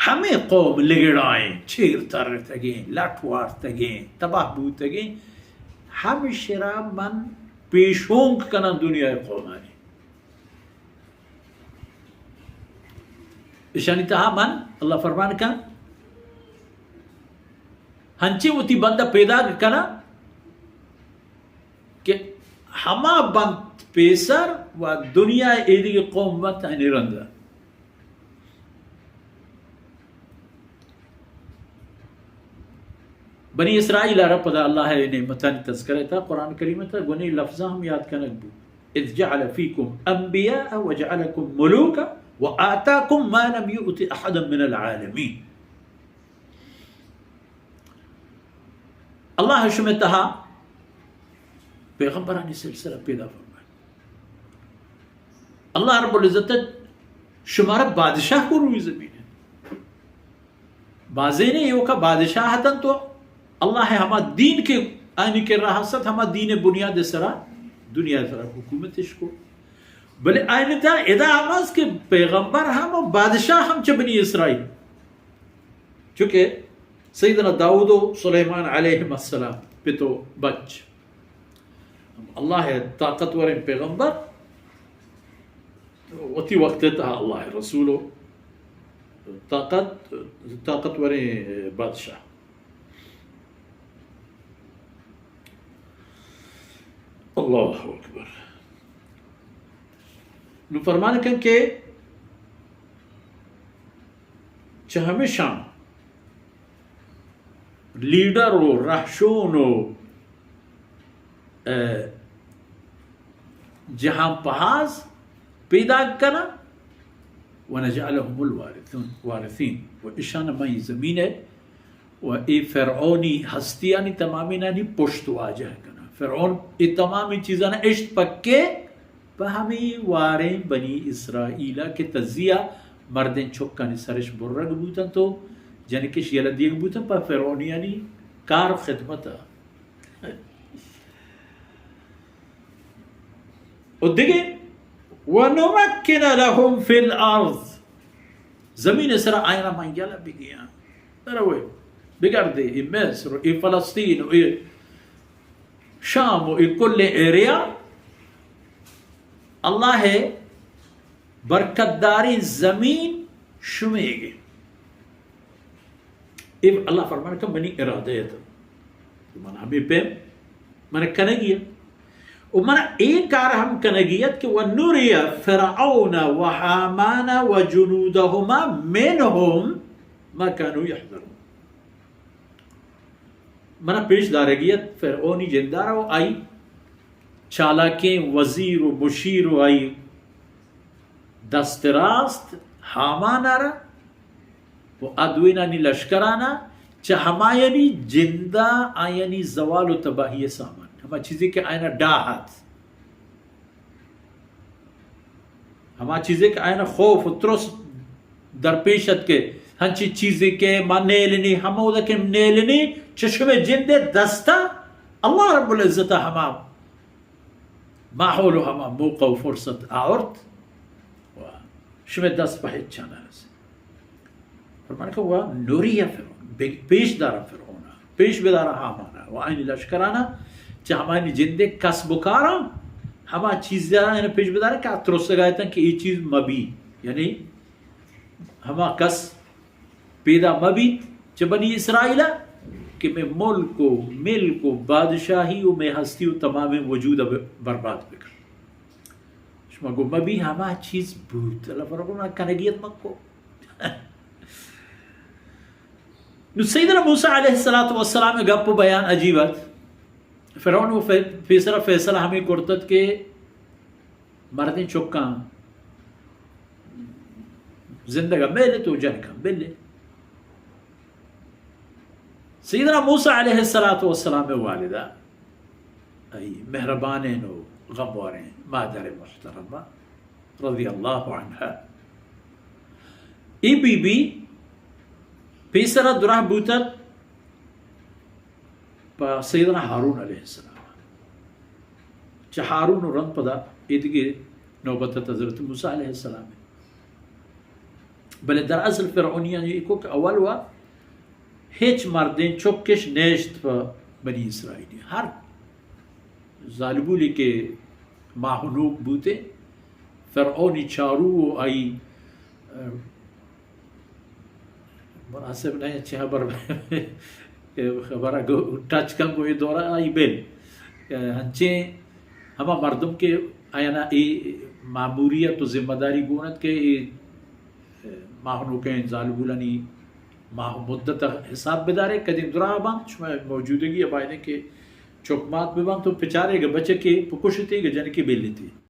ہمے قوم لگڑائیں، چیر ترتگیں، لٹ وارتگیں، تباہ بوتگیں، ہمشرا من پیشونک کناں دنیا قومانی۔ اشانی تہا من، اللہ فرمان کن، ہنچیں وتی بندہ پیداک کناں کہ ہما بنت پیسر و دنیا ایدگہ قوم بنت ہنی رندا۔ بنی اسرائیل ء را پدا اللہ ء نعمتانی تذکرہ تا قرآن کریم تا گونی لفظاں ہم یاد کنگ بو۔ اذ جعل فیکم انبیاء وجعلکم ملوکا وآتاکم ما لم یؤت احدا من العالمین۔ اللہ شمئے تہا پیغمبرانی سلسلہ پیدا فرمائے۔ اللہ رب العزت شمارا بادشاہ کو روی زمین ہے۔ بازینے ایوکا بادشاہ ہتن تو اللہ ہما دین کے آنی کے راہ ست، ہما دین بنیاد سرا دنیا سرا حکومتش کو۔ بلے آئین تا ادا ہم است کہ پیغمبر ہم و بادشاہ ہم چہ بنی اسرائیل۔ چونکہ سیدنا داؤد و سلیمان علیہم السلام پت و بچ، اللہ ء طاقتوریں پیغمبر، وتی وقت ء تہا اللہ ء رسول و طاقت، طاقتوریں بادشاہ۔ اللہ اکبر۔ نو فرمان کن کہ چہ ہمیشاں لیڈر و رہشون و، ء، جہان پہاز پیداک کناں، ونجعلهم الوارثون، وارثین، و اشان مئے زمین ء و اے فرعونی ہستیانی تمامینانی پشت واجہ کناں۔ فرعون اے تمامی چیزاں اشت پکے پہ ہمے واریں بنی اسرائیل ء کہ تزیا مردیں چکانی سرش برگ بوتنت و جنکش یلہ دیگ بوتنت پہ فرعونیانی کار و خدمت ء۔ و دگہ، ونمکن لهم فی الارض، زمین سر آئینا من یلہ بگیاں۔ بروے، بگردے، اے مصر و اے فلسطین و اے شام و اے کل ایریا، اللہ برکت داریں زمین شمیگے۔ اے اللہ فرمان کہ منی ارادہ ات، من ہمیں پیم من کنگی ات۔ و من اے کار ہم کنگی ات کہ ونری فرعون و ہامان و جنودہما منهم ما كانوا يحذرون۔ منا پیش دارگی ات فرعونی جندارا و آئی چالاکیں وزیر و مشیر و آئی دست راست ہامان ء را و آ دوئینانی لشکران ء چہ ہمایانی جند ء آیانی زوال و تباہی ء سامان، ہما چیزے کہ آیان ء ڈاہ ات، ہما چیزے کہ آیان ء خوف و ترس درپیش ات کہ ہنچی چیزے کہ ما نیلنی، ہمودا کہ نیلنی چہ شمے جند ء دست ء اللہ رب العزت ء ہما ماحول و ہما موقع و فرصت آورت و شمے دست پہ ہچ نہ رسید۔ فرمان کہ و نوری فرعون، بے-، پیش دارا فرعون، پیش بدارا ہامان و آئینی لشکرانا چہ ہمانی جندے کس بکاراں، ہما چیزاں پیش بدارا کہ آ ترسگا اتن کہ اے چیز مبی، یعنی ہما کس پیدا مہ بیت چہ بنی اسرائیل ء کہ مئے ملک و ملک و بادشاہی و مئے ہستی و تمامیں وجود ء برباد بکن۔ شما گو مہ بی، ہما چیز بوت۔ اللہ فرمانا کنگیت من کو۔ نو سیدنا موسی علیہ الصلوۃ والسلام گپ و بیان عجیب ات۔ فرعون و فی-، پیسرا فیصلہ ہمیں کرتت کہ مردیں چکاں زندگا میلے تو جنکاں بلے۔ سیدنا موسی علیہ الصلوۃ والسلام والدہ، ای مہربانیں و غمواریں مادر محترمہ رضی اللہ عنہا، ای بی بی پیسرا دراہ بوتت پہ سیدنا ہارون علیہ السلام۔ چہ ہارون و رند پدا ایدگہ نوبت ات حضرت موسی علیہ السلام۔ بلے در اصل فرعونیانی کو کہ اول وا ہچ مردیں چکش نیشت پہ بنی اسرائیلی۔ ہر زالبولی کہ ماہنوک بوتے، فرعونی چارو و آئی، اه، مناسب نہیں چہ خبر، خبر ٹچ کن گو یہ دورہ آئی بل، اه، ہنچیں ہما مردم کہ آیانا اے ماموریت و ذمہ داری گونت کہ اے ماہنوکیں زالبولانی ماہ مدت حساب بدارے، کدی دراہ بنت، شما موجودگی ء بایدیں کہ چکمات ببنت و پچارے گہ بچکے بکشتے گہ جنکے بلتے۔